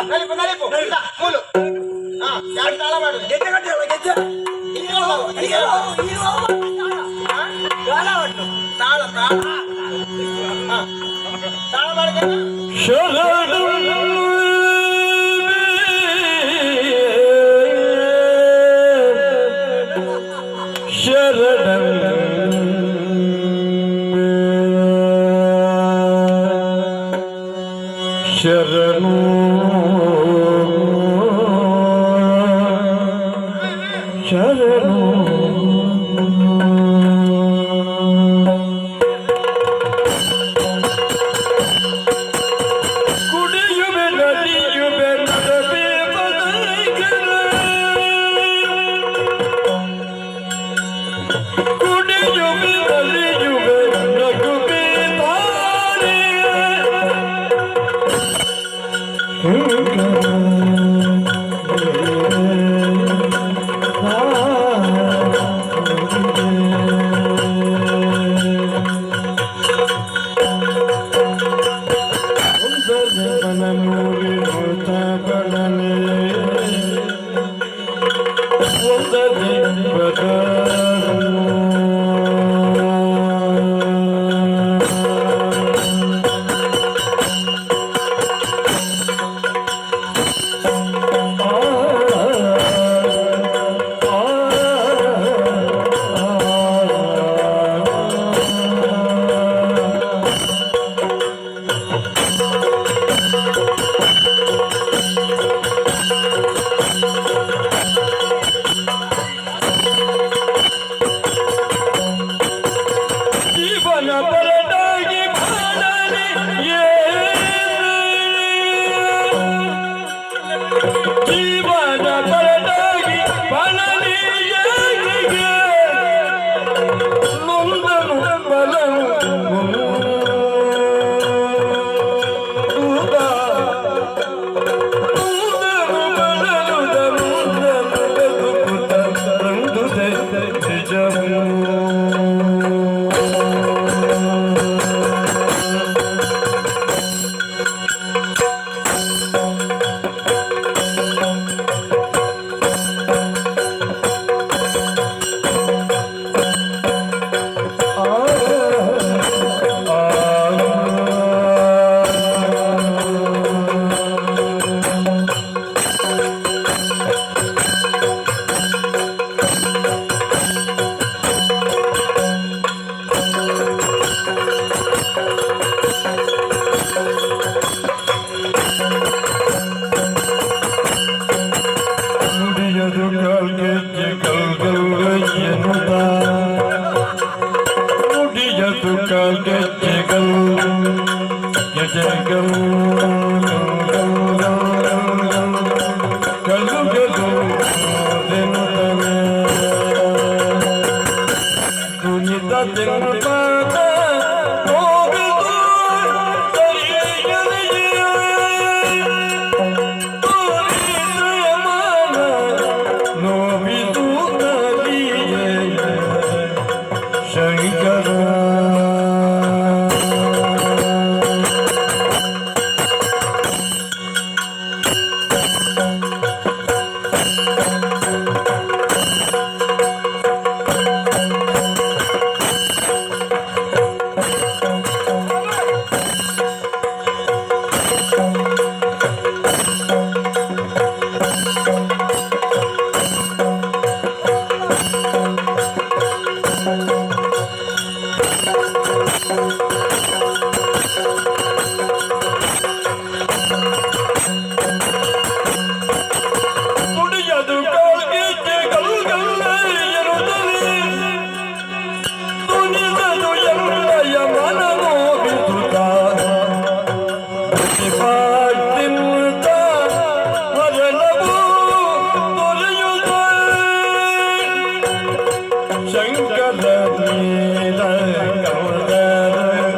ನಲಿಪು ನಲಿಪು ಮೂಲು ಯಾರು ತಾಳ ಮಾಡುದು? ಗೆಜ್ಜೆ ಕಟ್ಟಿಯಲ್ಲ ಗೆಜ್ಜೆ. ತಾಳ ತಾಳ ತಾಳ ಮಾಡಿದ್ರೆ. ಶರಣು ಶರಣ ಶರಣು ಶರಣು. ಕುಡಿಯುವೆ ನದಿಯುವೆ ನಡವೆ ಬದಲಿಗರ, ಕುಡಿಯುವೆ ನಲಿಯುವೆ ನಗುವೆ ತಾರೆ. ಜೀವನ ಬರಡಾಗಿ ಬಾಳಲಿ, ಜೀವನ ಬರಡಾಗಿ ಬಾಳಲಿ. ನೊಂದನು ಬಲನು ನೊಂದನು ಬಳಲುದ ನೊಂದನು ಬದುಕುತ್ತ ರಂದುದೆ ನಿಜವು. ನುಡಿಯದು ಕಾಲ್ಗೆಜ್ಜೆ ಗಲ್ಗಲ್ಲ ಎನ್ನುತ್ತ, ನುಡಿಯದು ಕಾಲ್ಗೆಜ್ಜೆ ಗಲ್ ಗೆಜ್ಜೆ ಗಲ್ ಗಲ್ಲು ಗಲ್ಲು ಎನ್ನುತ್ತವೆ. ಕುಣಿತ ತಿನ್ನುತ್ತ ಹೋಗದು ಸರಿಯಲಿಯೇ. ಶಂಕರ. ನುಡಿಯದು ಕಾಲ್ಗೆಜ್ಜೆ ಗಲ್ಗಲ್ಲ ಎನ್ನುತ್ತಲೇ, ತುನಿದದು ಎಲ್ಲಯ ಮನ ನೋವಿಸುತ್ತ, ತಿನ್ನುತ್ತ ಮರಣವು ದೊರೆಯುತ್ತ. ಶಂಕರ ನೀಲ ಕಮಲರ.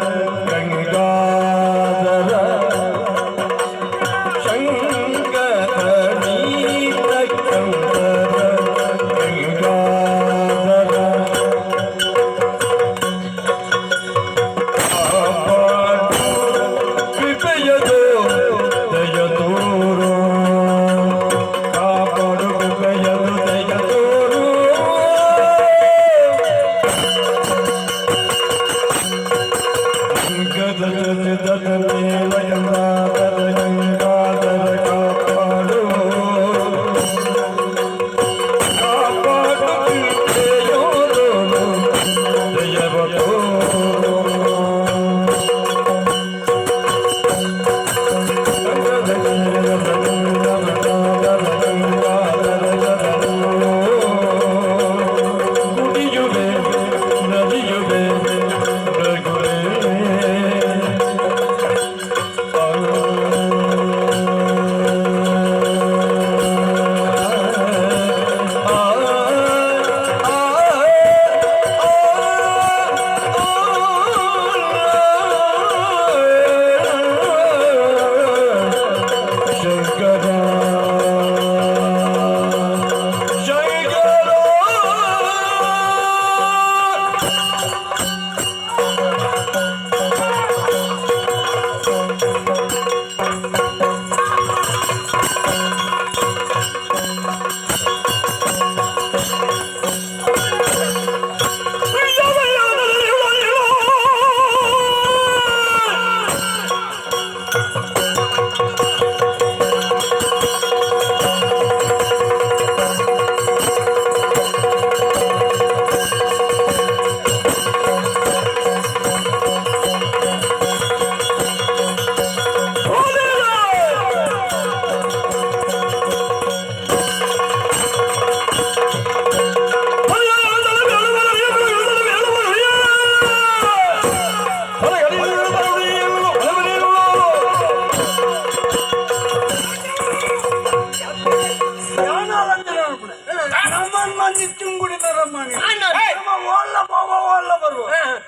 ಮಲ್ಲ ಬರುವ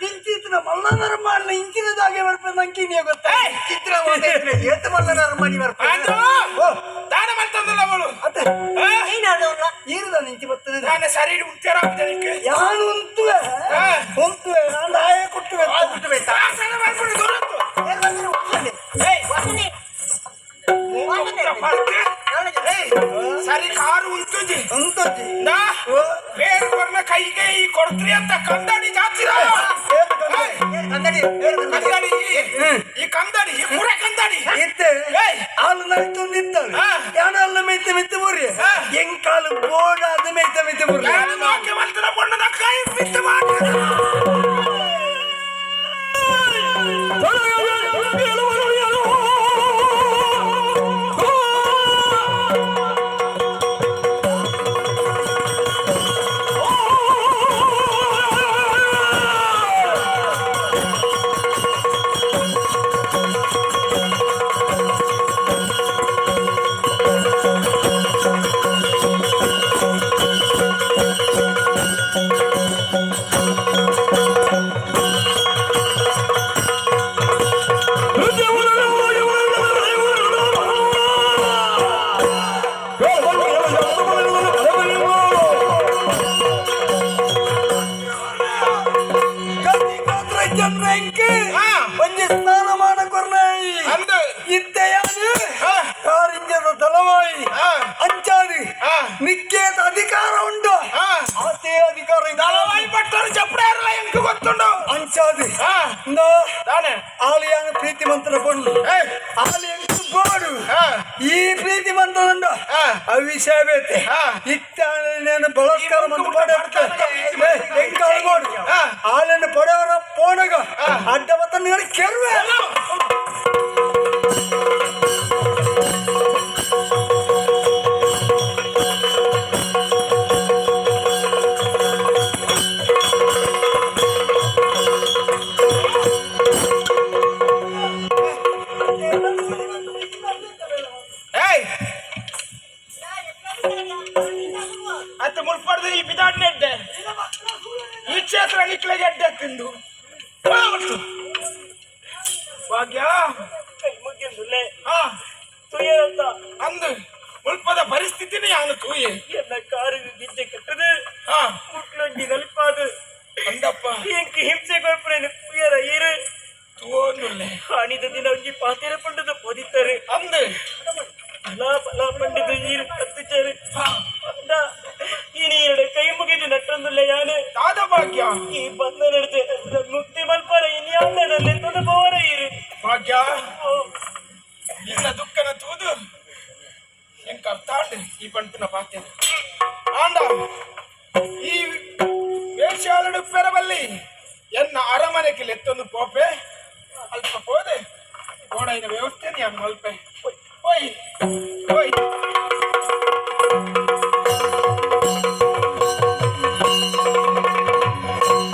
ಇಂಚಿತ್ತಿನ ಮಲ್ಲನರ ಮಾಡಲ ಇಂಚಿನದಾಗೆ ಬರ್ಪೆ ನಂಗೆ ಗೊತ್ತಾ ಚಿತ್ರ ಏತ್ ಮಲ್ಲನಾರು ಮಾಡಿ ಬರ್ಪ ಅಂದ್ರು ದಾನ ಮಾಡ್ತಂದಲ್ಲ ಅವಳು. ಅತ್ತೆ. ಆ? ಈರದ ನಿಂಚಿ ಬರ್ತದೆ. ದಾನ ಸರಿ ಉಂಟೇರ ಜನಕ್ಕೆ. ಯಾನು ಉಂತುವೆ. ಹಾ. ಉಂತುವೆ ನಾನು ಆಯೆ ಕೊಟ್ಟುವೆ. ಶಾಸನ ಮಾಡ್ಕೊಂಡು ದೂರತ್ತು. ಏಯ್, ಮೂತ್ರ ಪಡ್ಕೆ. ಏಯ್, ಸರಿ ಕಾರು ಉಂಟುಜಿ. ಉಂತುಜಿ. ನಾ ಬೇರೆ ಬರ್ನ ಕೈಗೆ ಈ ಕೊಡ್ತ್ರಿ ಅಂತ ಕಂದಡಿ ಜಾತಿರ. ಏಯ್, ಕಂದಡಿ. ಕಂದಡಿ ಈ ಕಂದಡಿ ಈ ಪೂರ ಕಂದಡಿ. ಇತ್ತೆ. ಏಯ್. ಹಾಲು ನಡಿತೊಂದಿದ್ದಾಳೆ. ಹಾ. ಯಾನು ಅಲ್ಲ ಮೆತ್ತ ಮೆತ್ತ ಬುರ್ರಿ. ಹಾ. ಎಂಕಾಲು ಬೋಡಾದ ಮೆತ್ತ ಮೆತ್ತ ಬುರ್ರಿ. ನಾನು ನೋಕೆ ಮಲ್ತನ ಪೊಣ್ಣನ ಕೈ ಬಿಟ್ಟು ಮಾಡಿ. ಗತಿ ಮಾತ್ರ ಜನರ ಎಂಕೆ ಹಾ. ಒಂಜಿ ಸ್ನಾನ ಮಾಡ ಕೊರ್ನಾಯಿ. ಅಂದು. ಇತ್ತೆ ಯಾನು ಹಾ. ಕಾರಿಂಜದ ತಲವಾಯಿ. ಹಾ. ಅಂಚಾದಿ ಹಾ. ನಿಕ್ಕೇತ ಅಧಿಕಾರ ಉಂಟು. ಹಾ. ಆತೇ ಅಧಿಕಾರ ಇದೆ. ದಳವಾಯಿ ಭಟ್ಟರು ಚಪ್ಪಡ ಎಂಕು ಗೊತ್ತುಂಡು. ಅಂಚಾದಿ ಹಾ. ನಾ ದಾನೆ. ಆಲಿಯಾನ ಪ್ರೀತಿ ಮಂತ್ರ ಪೊಣ್ಣು. ಏಯ್. ಆಲಿ ಎಂಕು ಬೋಡು. ಹಾ. ಈ ಪ್ರೀತಿ ಮಂತ್ರದಂಡ ಹಾ. ಅವಿಷಯ ಬೇತೆ. ಹಾ. ಇತ್ತಾಳೆನೇನು ಬಲಾತ್ಕಾರ ಈ ಮಂತ್ರ ಮುಖ ಪಡೆ ಎಂಕಾಳು ಬೋಡು. ಹಾ. ಆಲನ್ನು ಪಡೆಯವರ ಪೋಣಗ ಹಾ. ಅಡ್ಡ ಬತ್ತನ್ನು ಕೆರುವೆ. ಏಯ್ ಅತ್ತ ಮುಲ್ಪಡ್ದು ಈ ಬಿದಾಡ್ನೆಡ್ಡೆ ಈ ಕ್ಷೇತ್ರ ನಿಕ್ಲೆಗೆ ಅಡ್ಡೆ ತಿಂದು ಒಟ್ಟು ಭಾಗ್ಯ. ಮುಗಿಸುಲೆ. ಹಾ. ತುಯರಂತ. ಅಂದು ಮುಲ್ಪದ ಪರಿಸ್ಥಿತಿನೇ ಯಾನು ತೂಯೆ. ಎನ್ನ ಕಾರಿಗೆ ಗಿಜ್ಜೆ ಕಟ್ಟದು. ಹಾ. ಮುಟ್ಲೊಂಜಿ ನಲ್ಪಾದು. ಅಂದಪ್ಪ. ಎಂಕ್ ಹಿಂಸೆ ಕೊರ್ಪುನೇನು ತುಯರ ಇರು. ತೂನುಲ್ಲೆ. ಹಾನಿದ ದಿನ ಒಂಜಿ ಪಾತೆರ ಪಂಡದ ಪೋದಿತ್ತರು. ಅಂದು. ಬಲ ಬಲ ಪಂಡಿತ ಈರು ಕತ್ತಿಚರು. ಹಾ. ಅಂದ ಇನಿ ಎರಡು ಕೈ ಮುಗಿದು ನಟ್ಟೊಂದುಲ್ಲ ಯಾನು. ದಾದ ಭಾಗ್ಯ. ಈ ಬಂದ ನಡೆದು ಮುಕ್ತಿ ಮಲ್ಪರ ಇನ್ಯಾಂಡದಲ್ಲಿ ತುದು ಪೋರ ಇರು. ಭಾಗ್ಯ. ಓ. ನಿನ್ನ ದುಃಖನ ತೂದು ಎಂಕ ಅರ್ಥ ಈ ಪಂಪಿನ ಪಾತೆ ಆಂಡ ಈ ವೇಷಾಲಡು ಪೆರಬಲ್ಲಿ ಎನ್ನ ಅರಮನೆಗೆ ಲೆತ್ತೊಂದು ಪೋಪೆ ಅಲ್ಪ ಪೋದೆ ಗೋಡೈನ ವ್ಯವಸ್ಥೆ ನಾನು ಮಲ್ಪೆ ಓಯ್ ಓಯ್.